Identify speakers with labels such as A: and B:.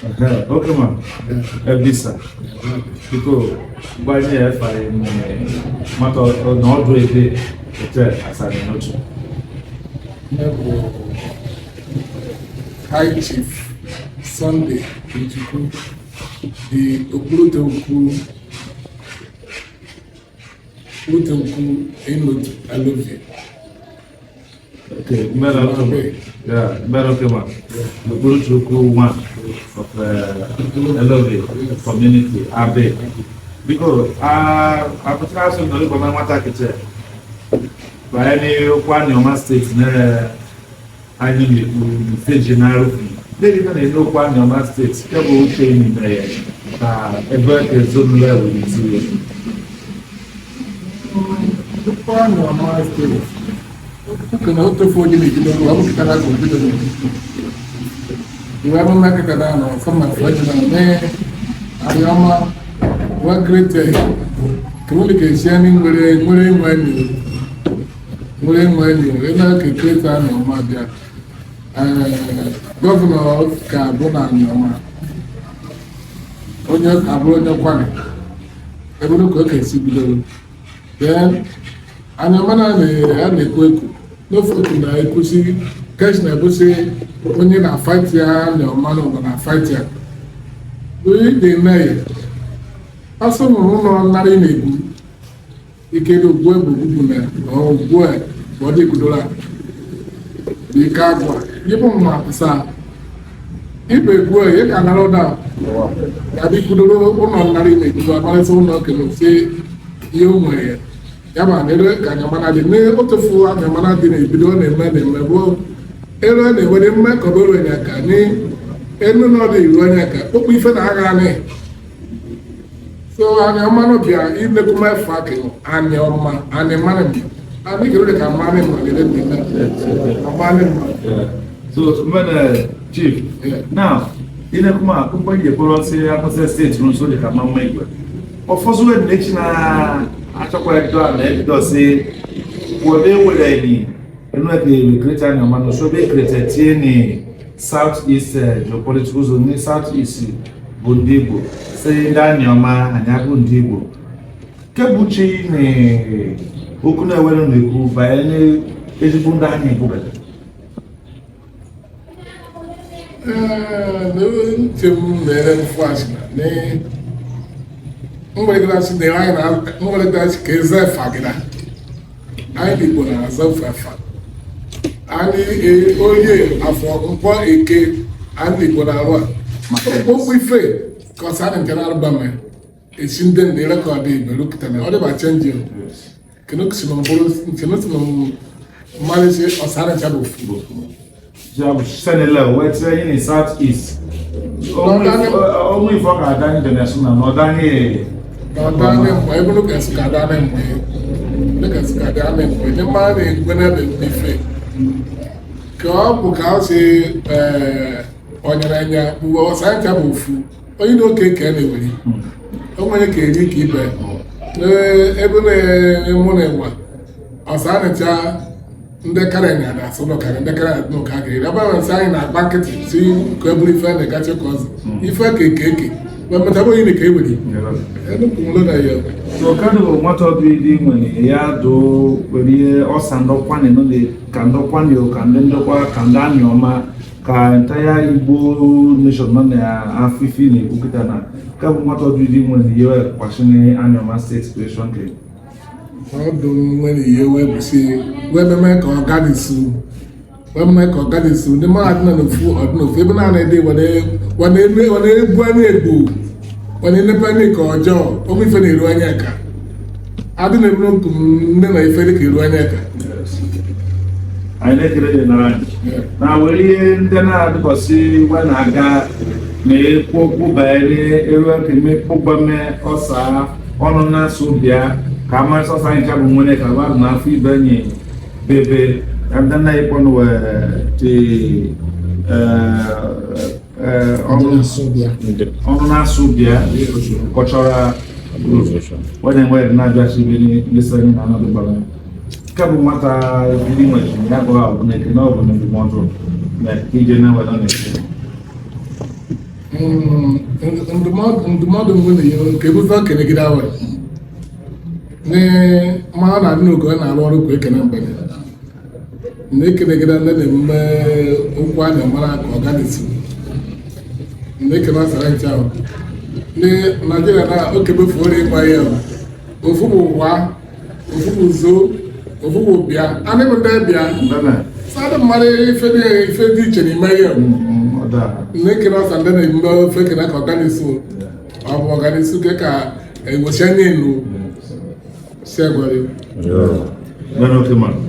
A: Okay ma, Ebisa, biko gbanye ya efa mata na ọdụ ebe ete asara n'otu.
B: Nne bụ High Chief Sunday Ojukwu, the Okpurute Ukwu, Okpurute Ukwu Enotu Alovi.
A: Okay, mere okay. Yeah, mere okay ma. Okpurute Ukwu one of Elovi community, Abe. Biko, apụtara asụ nọrọ igbo na nwata kịtị. Banye n'okwu Anioma steeti na anyị na-ekwu steeti na-arụfu. Ndị na na okwu Anioma steeti, nke bụ uche n'ime ya na ebe ezinụlọ ewelitiri.
B: Okwu Anioma steeti, oke na otofu onye na-ebido ọ bụ kịtara ka obido iwe amụma kịtara na ọfọma fọjina mee Anioma wa grete ka esi anyị nwere nwere nwe ni nwere nwe ni ebe ka krete Anioma bịa gọvanọ ka bụ na Anioma onye abụrụ onye kwari ebe ka ọ ga-esi bidoro. Then Anioma na a na-ekwu ekwu n'ofe otu na-ekwusi kesh na-ebusi onye na fight ya Anioma na ọgọ na fight ya onye na-eme ya asụ nụrụ ụlọ narị na-egwu ike dị ugbu egbu ugwu na ugbu a ka ọ dị gudora bụ ike agwa yibụ mma pụsa ibe egwu a ka nara ụda ya dị gudoro ụlọ narị na-egwu amalite ụlọ kele si ihe o nwere ya ya ma na ere ka Anioma na dị n'otofu Anioma na dị na-ebido ọ na-eme na-eme bụ elu a na-enwere mme ka ọ bụrụ anya ka ni elu na ọ dị iru anya ka kpokpu ife na agha anị so Anioma no bịa ilekwu efe akị Anioma Anioma ani kere ka mmanụ mma lere mmemme mmanụ mma.
A: So, mbene chief, now, inekuma akwụkwọ ije kpọrọ si Akpọsị steeti nso dị ka mama igwe. Ụfọdụ wee na-echi na achọkwa edo a na ebido si webe were ni enu eke create Anioma no so be create tie ni South East geopolitical zone ni South East bụ ndị Igbo si ndị Anioma anyị abụ ndị Igbo. Kebuchi na okwu na-ewere na-ekwu banyere ezigbo ndị anyị Igbo.
B: Ee, ntị m mere mfụ asị na mgberegasị na anyị na mgberegasị ka eze efa gị na anyị Igbo na-aza ofe afa anyị orie afọ nkwọ eke anyị Igbo na-arụ a okwu ife ka ọsọ anyị nke na-arụba mee esi ndị ndị record Igbo rukịta na ọ dịba change kenu si na mbụrụ kenu si na mmalị si ọsọ anyị ncha bụ ofu.
A: Senele wee tinye ní South East. Ọmụ ifọ ka ada international na ọdanye.
B: Ọdanye mgbe ebe n'ụka esi ka adanye mgbe n'ụka esi ka adanye mgbe ndị mmadụ na-egwe n'ebe ife ka ọ bụ ka ọ si ọnyere anya uwe ọsọ ncha bụ ofu onye na oke ka na-eweri o nwere ka eri ka ibe ebe na-emu na ịnwa ọsọ ncha ndị karịa na asụ n'ụka ndị karịa n'ụka ga-eri ebe ahụ nsị anyị na-agba nkịtị si ka e buru ife na-egachi ka ọzọ ife ka eke eke mgbe mmecha bụ onye ka e were enukwulo na ya.
A: So kedu nwata ọdụ ịdị nwere ya do were ihe ọsa ndọkwanị nọ ka ndọkwanị ka ndị ndọkwa ka ndị Anioma ka entire Igbo nation nọ na afọ ife na-ekwu kịta na ka bụ nwata ọdụ ịdị nwere ihe kwashịnị Anioma steeti creation ke.
B: Ọdụ nwere ihe wee bụsi wee meme ka ọ ganisu wee meme ka ọ ganisu ndị mmadụ nọ n'ofu ọdụ n'ofu ebe naanị dị were egbu anya egbu were enepe anya ka ọjọọ onwe ife na-eru anya ka adị na eburu nku nne na ife dị ka eru anya ka.
A: Anyị na-ekele dị nara anyị na were ihe ndị na-adịkwasị gwa na-aga na-ekwu okwu banyere elu ekeme kpụgbame ọsa ọnụ na-asụ bịa ka amasị ọsa anyị chabụ nwere ka mmadụ na afọ ibe anyị bebe ka ndị nna ịkpọ wee te ọnụ na-asụ bịa kọchọrọ wọ́n enwe na-abịa ibe ndị sị anyị na anọdụ gbara nke bụ nwata biri nwere ya bụ ọ bụ na ekene ọ bụ na ndụmọdụ na ije na-ewere na-eke.
B: Ndụmọdụ mbụ na ihe nke bụ ife kenegide awe ne ma na adị n'oge ọ na-arụ ọrụ ka ekene mbene na ekenegide ndị na-eme okwu a na-amara ka ọganisi na ekene asara nche ahụ ndị Naijiria na oke mefuo ịgba ihe ofu bụ wa, ofu bụ zo, ofu bụ bịa anị bụ ndị bịa sadị mmadụ ife dị iche n'ime ihe na-ekene ọsa ndị na-eme ofe kene ka ọganisu ọ bụ ọganisu ke ka enwesi anya elu si agwari.
A: Mbene oke mmadụ.